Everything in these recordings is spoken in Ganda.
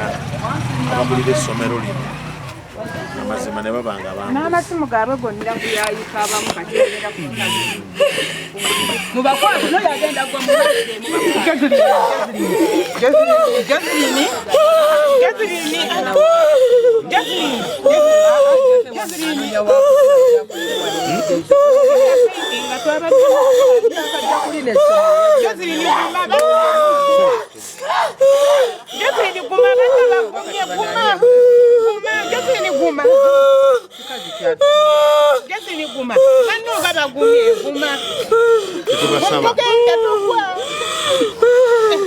okumanya abakulira essomero lino amazima ne baba nga bangu N'amasimu gaabwe gonna. Kuyayika abamu kati ogenda mubakwate noyo agenda gwa mumazzi. Joseline, Joseline, Joseline, Joseline. Nga twabadde Joseline, guma. Joseline, guma, banna bagumye, guma. Guma, Joseline, guma. Joseline, guma. Banno nga bagumye, guma. Tetubasaba. Tugenda tugwa.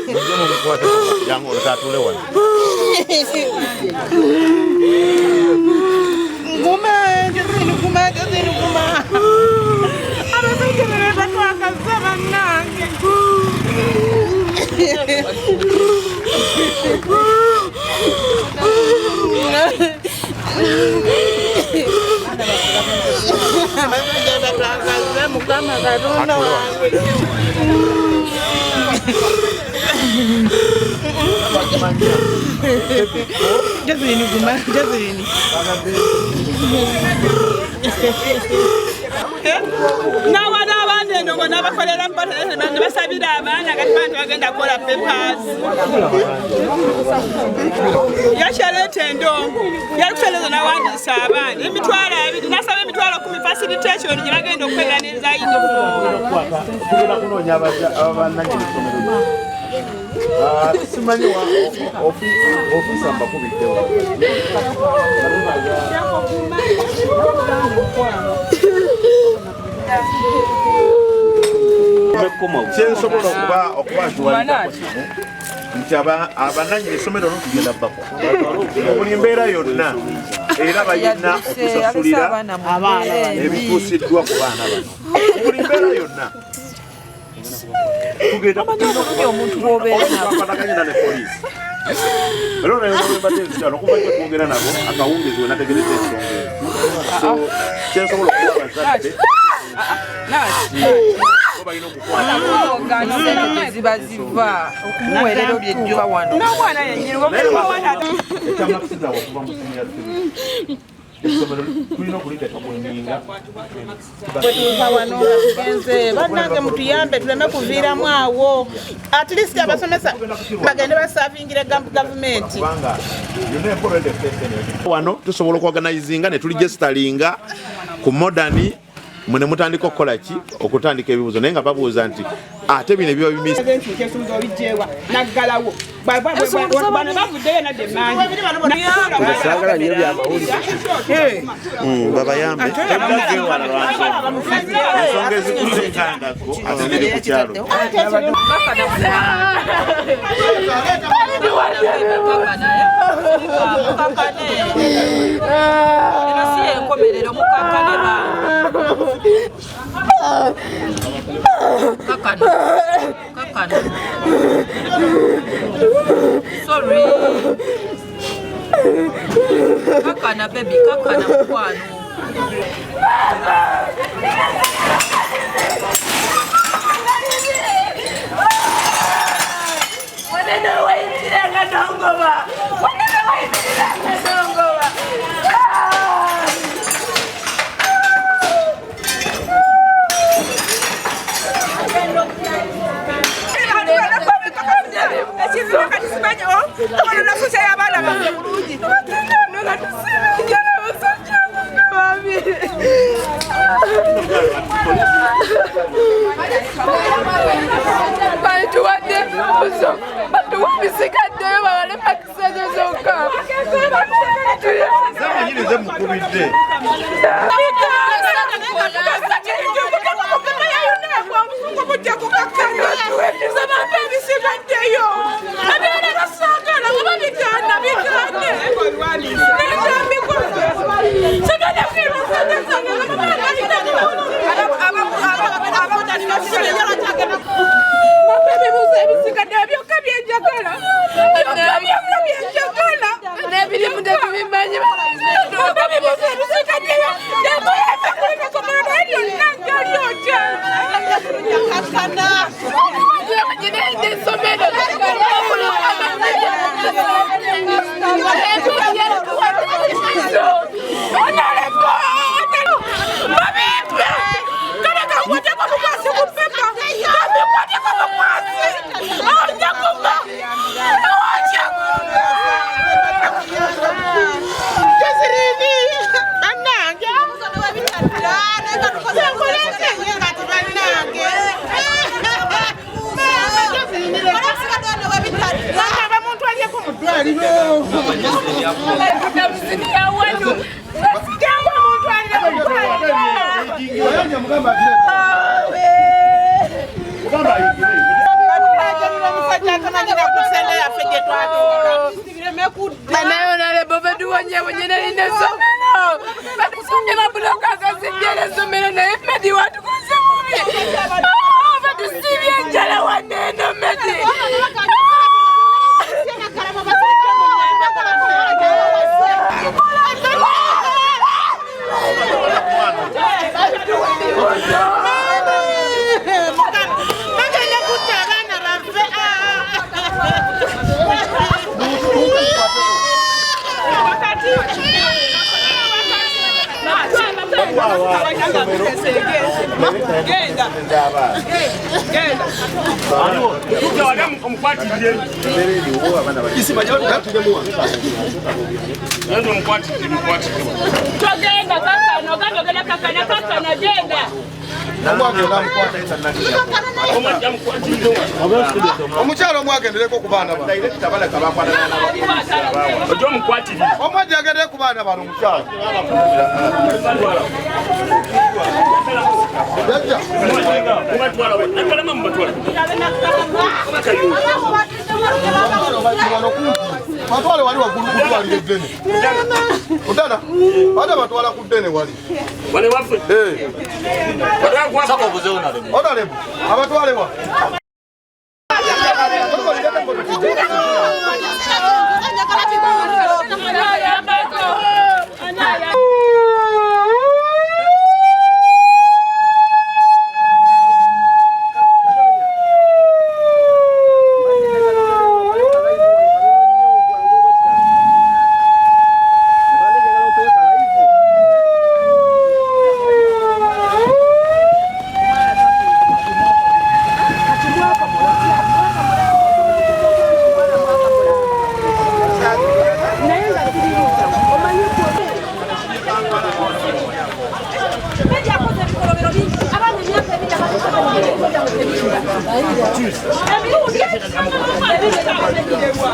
Mujje mumukwate, jangu olwo atule wano. Guma, Joseline, guma, Joseline, guma. Abasajja bano batwakaza bannange. Abasajja batwakaza, Mukama Katonda wange. Joseline, guma, Joseline. N'abaana abandi eno ngo n'abakolera ne basabira abaana kati baana tebagenda kukola papers. Yakyaleeta endongo yali kukyaleeza n'awandiisa abaana 20,000 n'asaba 10,000 facilitation gye bagenda okukolera neza uniform. Tugenda kunoonya abannannyini ssomero lino. Simanyi ofiisa mbakubiddewo. Kyensobola okuba nkiwalikako kimu nti abannannyini essomero no tugenda bakwata mu buli mbeera yonna era balina okusasulira ebituusiddwa ku baana bano mu buli mbeera yonna. Tugenda omuntu bw'obeera twakwataganye ne poliisi era olwembadde nzitano okuva gye twogera nabo akawungeezi we nategereza ensonga eyo. So kyensobola okuba abazadde bo balina okukwata sente ziba ziva okumuweerera otuuka wano. N'omwana yennyini omwana. Ekyamakusizaabwe okuva mu senior three, essomero tulina okuliteeka ku nninga. Bwetuuka wano nga tugenze, bannange mutuyambe tuleme kuviiramu awo. At least abasomesa bagende basavingira gavumenti. Kubanga yonna enkola wano tusobola okuorganizinga ne turegisteringa ku modern mwe ne mutandika okukola ki okutandika ebibuuzo naye nga babuuza nti ate bino ebiba bimisi. Ekibuuzo obijjeewa naggalawo bano bavuddeyo nadde emanju. Saagala nnyo byamawulire. Babayambe ensonga ezikulu enkangako ate neri ku kyalo. Mukakane, eno si yenkomerero, mukakane bange. Kakana, kakana, sorry, kakana baby, kakana mukwano. Wanene wayimiranga nongoba, wanene wayimiranga nongoba. Ekizibu kati simanyi ono nafuusa y'abaana bange bulungi. Nga tusibijja n'abasajja babiri. Batuwadde ebibuuzo, batuwa ebisigaddeyo, babale marks ezo zokka. Nze mwenyini nze mukubidde. Ebisigaddeyo abeera basaagala oba bigaana bigaane netambiko sigenda fiirwa sente zange. Ebibuuzo ebisigaddeyo byokka byenjagala, byokka byokka byenjagala. N'ebirimu tetubimanyi. Ebibuuzo ebisigaddeyo. Omukyalo omwagendereko ku baana bano. Omwajja agendere ku baana bano omukyalo. Batwale wali waggulu ku ddwaliro eddene. Odala, bada batwala ku ddene wali. Odalebu, abatwale wa?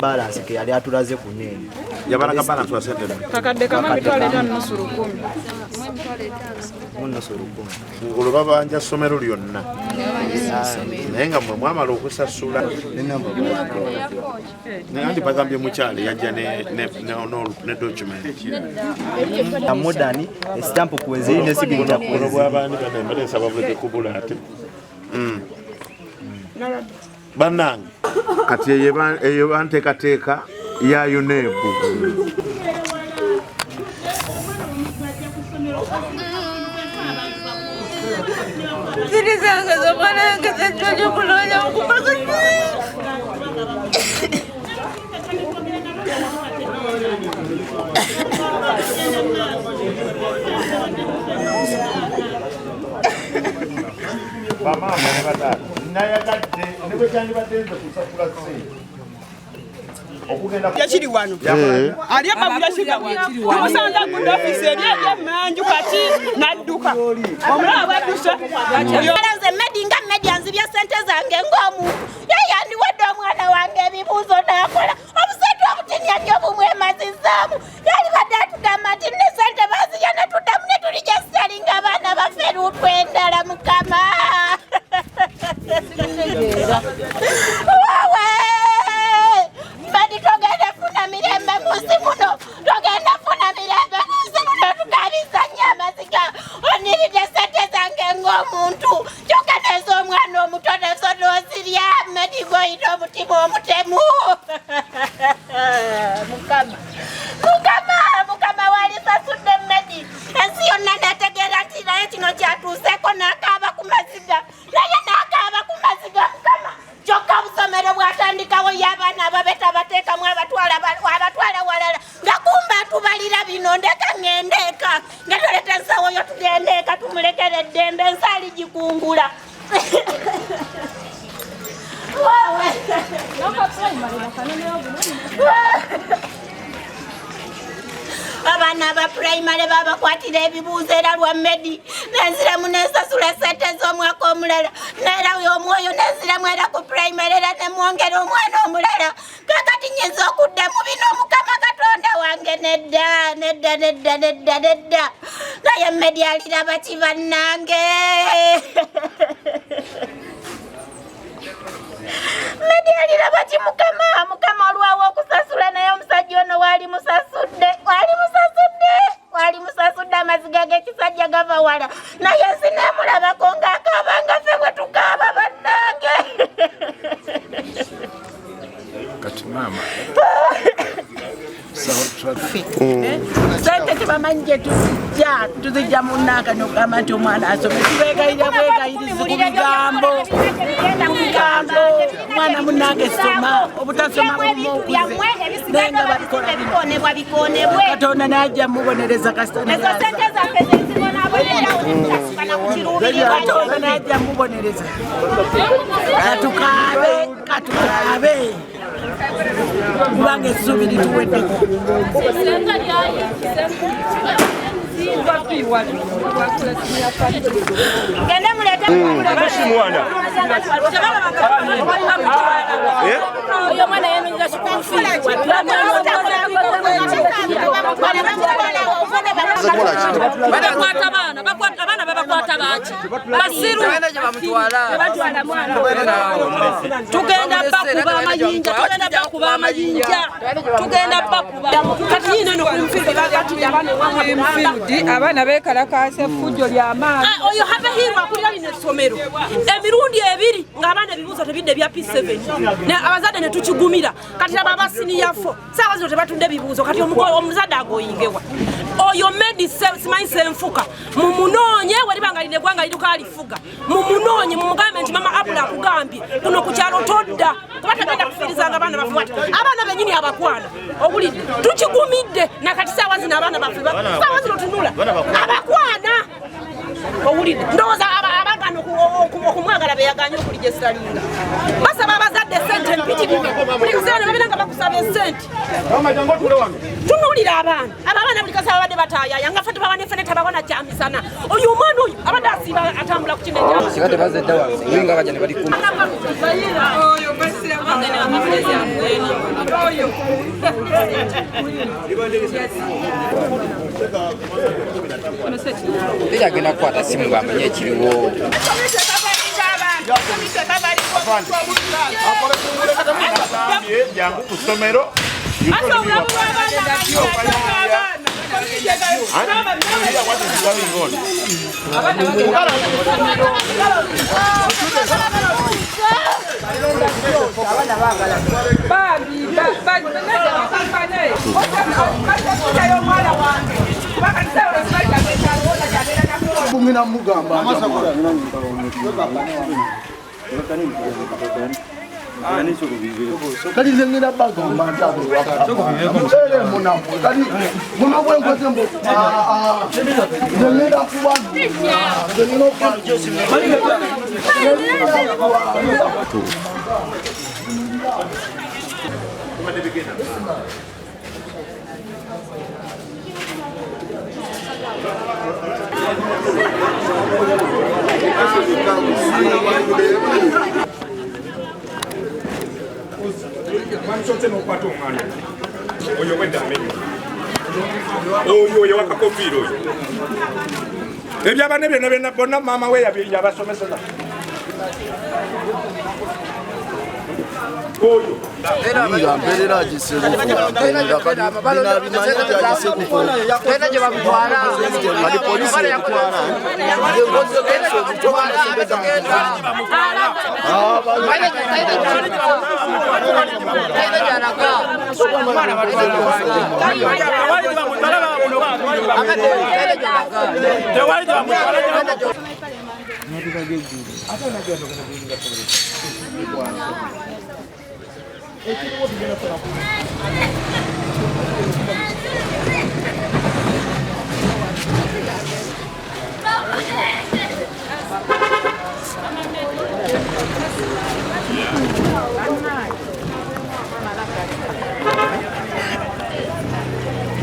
Balance ke yali atulaze ku nene. Yabala balance wa sente. Kakadde kama mitwalo 5.5. Muno surukumi. Olwo babanja ssomero lyonna. Naye nga mmwe mwamala okusasula. Naye andi bagambye mukyalo yajja ne document. Modern stamp kweziri ne signature kweziri. Bw'abandi bana nsaba buleke kubula ate. Bannange kati eyo banteekateeka ya UNEB. Bamaama ne bataata nayagadde ne bwe kyandibadde nze kusasula ssente yakiri wano ali amagula kiga tumusanga ku office eri emanju kati nadduka omulaba bwaddusa nze Medi nga Medi anzibya ssente zange ng'omuntu yayandiwadde omwana wange ebibuuzo n'akola obusente obutinya nnyo bumwemazizaamu yalibadde atugamba nti ne ssente baazirya ne tuddamu ne tulijja sitalinga abaana baffe luutwa endala mukama wawe Medi togenda funa mirembe mu nsi muno, togenda funa mirembe mu nsi muno, tukabisa nnyo amaziga oniridde ssente zange ng'omuntu kyokka n'ez'omwana omuto nazo n'ozirya. Medi gw'olina omutima omutemu. tubatwala walala nga kumba atubalira bino ndeka ŋŋende eka nga toleta nsawo yo tugende eka tumulekere eddembe ensi aligikungula. Abaana aba pulayimale babakwatira ebibuuzo era lwa Medi nenziramu nensasula sente z'omwaka omulala neera omwoyo nenziramu era ku pulayimale era nemwongera omwana omulala. Kakati nyinza okuddamu bino Mukama Katonda wange nedda nedda nedda nedda nedda naye Medi aliraba ki bannange? Medi aliraba ki Mukama? Mukama olwawo okusasula naye omusajja ono waali musasudde waali musasudde waali musasudde amaziga g'ekisajja gava wala naye sineemulabako ng'akaaba nga ffe bwe tukaaba bannange. Kati maama sente tebamanyi gye tuzijja tuzijja munnanka n'okugamba nti omwana asome tubeegayirira bwegayirizi ku bigambo bigambo omwana munnange soma obutasoma bumuokuze naye nga babikola Katonda n'ajja mubonereza kasita Katonda n'ajja mubonereza katukaabe katukaabe kubanga essuubi lituweddeko. Gende mulete oyo mwana yanonyera school fees. Bakwata abaana bakwata abaana babakwata baki basiru tugenda bakuba amayinja tugenda bakuba amayinja tugenda bakuba kati yino no kumfield bagatidde abaana omwaka abaana beekalakaasa effujjo ly'amaanyi. Oyo have hero akulira lino essomero emirundi ebiri ng'abaana ebibuuzo tebidde ebya P7 abazadde ne tukigumira kati laba abasiniya 4 saawa zino tebatudde ebibuuzo kati omuzadde agoyingewa. Oyo Medi simanyi senfuka mumunoonye weribanga lino eggwanga liruka alifuga mumunoonye mumugambe nti mama Abula akugambye kuno ku kyalo todda kuba tagenda kufiirizanga abaana baffe abaana bennyini abakwana owulidde tukigumidde nakati saawa zino abaana baffe saawa zino tunula abakwana owulidde ndowooza abagaana okumwagala beyaganye okulijesitalinga basaba abazadde esente empitirivu buli kaseera ne babeera nga bakusaba esente tunuulira abaana abo abaana buli kaseera babadde bataayaya nga ffe tubawa neffe tababona kyamisana oyo omwana oyo abadde asiiba atambula ku kino ekyakate bazedda wansi nga bajja ne bali kumpi. Teyagenda kukwata simu ng'amanye ekiriwo. Jangu ku ssomero. Kati nze ngenda bagamba nti mubeere munamwe kati buno bwenkoze mbu nze ngenda kuba nze ngenda Bamusoose n'okwata omwana oyo wedda amenyo oyo oyo wakakofiira oyo ebyabane byonna byonna bonna maama we yabasomeseza oyo mperera agisebukati polisi ekutwala Ekiriwo tugenda kusaba.